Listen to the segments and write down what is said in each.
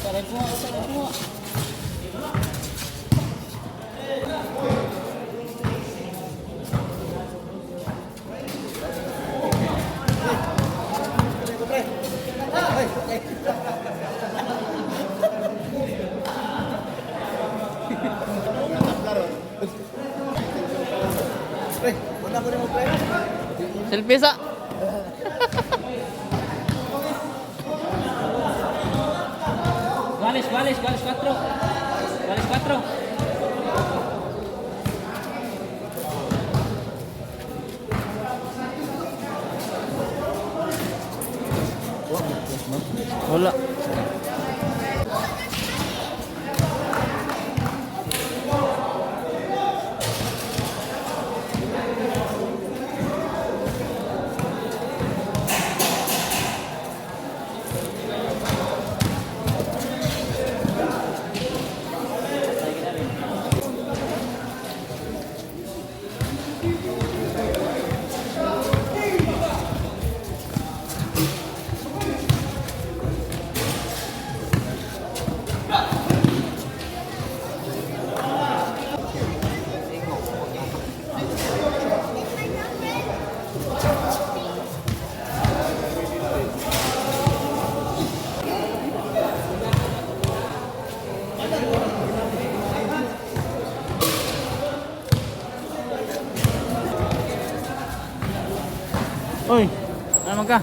Pre, wala ko rin mo, pre. Selfie sa. Guales, Guales, Guales 4. Guales 4. Wala. Uy, ano man ka?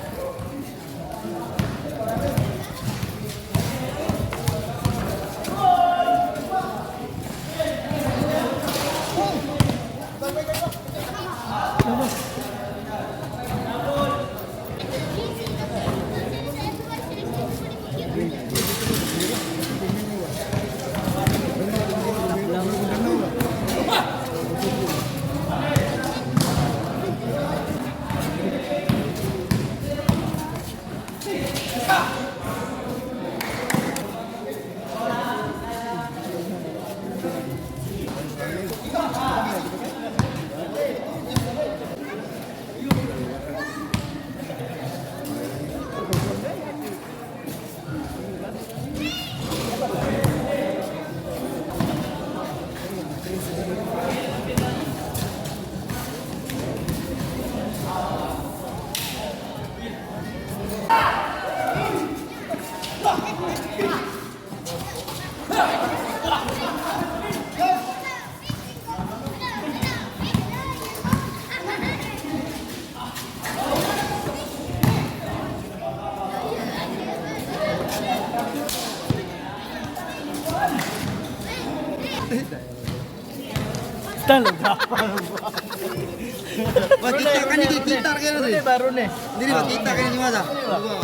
Kita ka ni kita ka na rin. Baron eh. Dili ba kita ka ni Masa?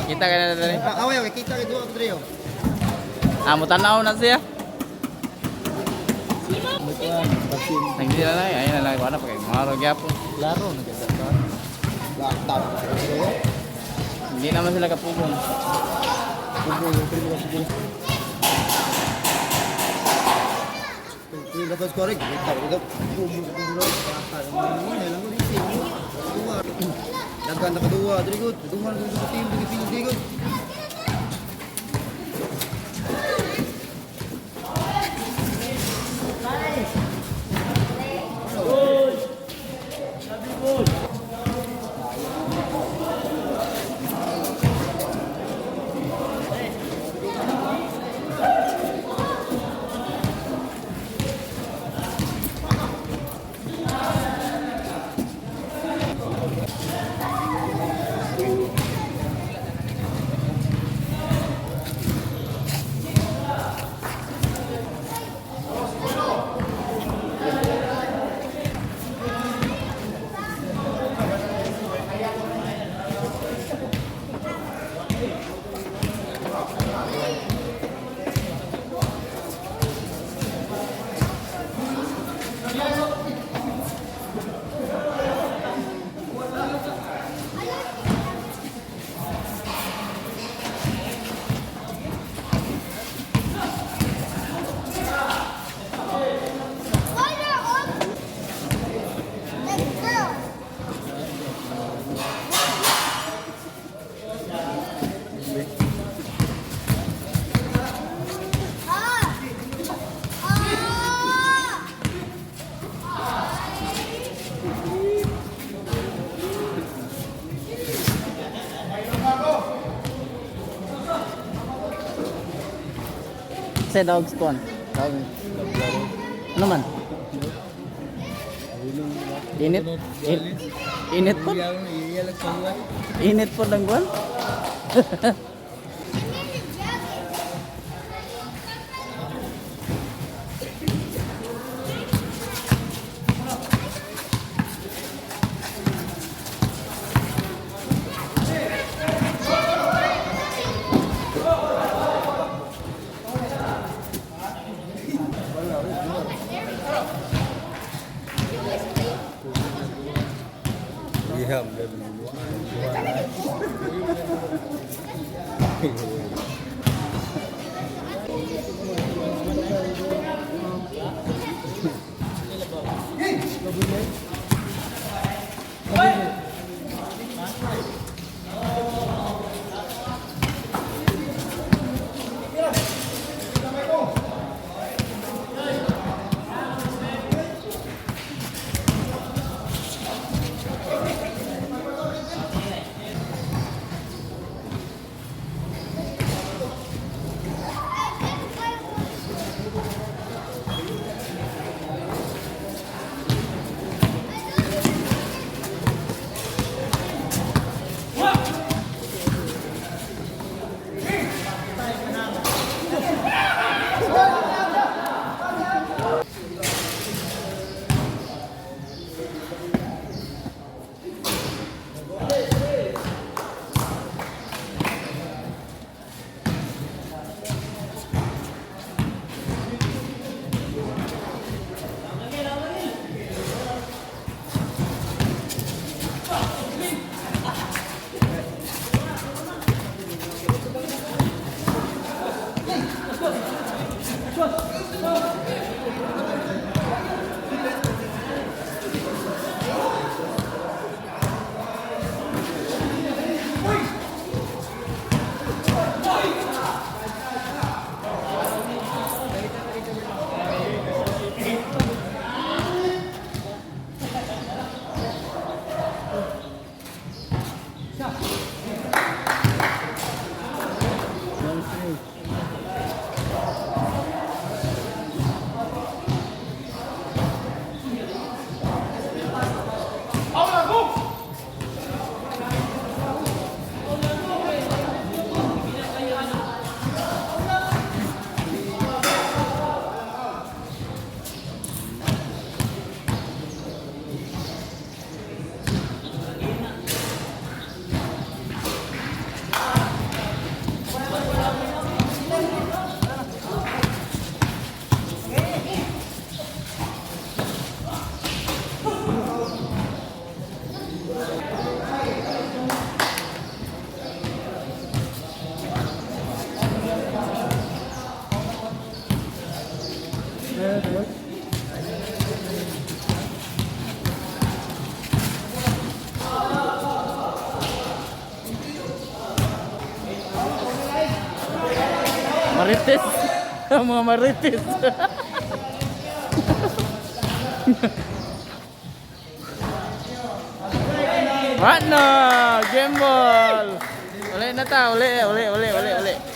Kita ka na dali. Away okay, kita ka duha ka diri. Oh. Ah, mo tanaw na siya. Hindi na lang, ayun na lang, wala pa kayo. Mga gyapon. Laro na ganda ka. Laptop. Hindi naman sila kapugong. Dapat score kita kita. Dagan na kadua, diri good. Duha na sa team, diri diri good. Sa dogs kuan. Dog. Ano man? Init. Init po. Init po ng kuan. Marites. Mga marites. What no? Game ball. Uli na ta, uli, uli, uli, uli, uli.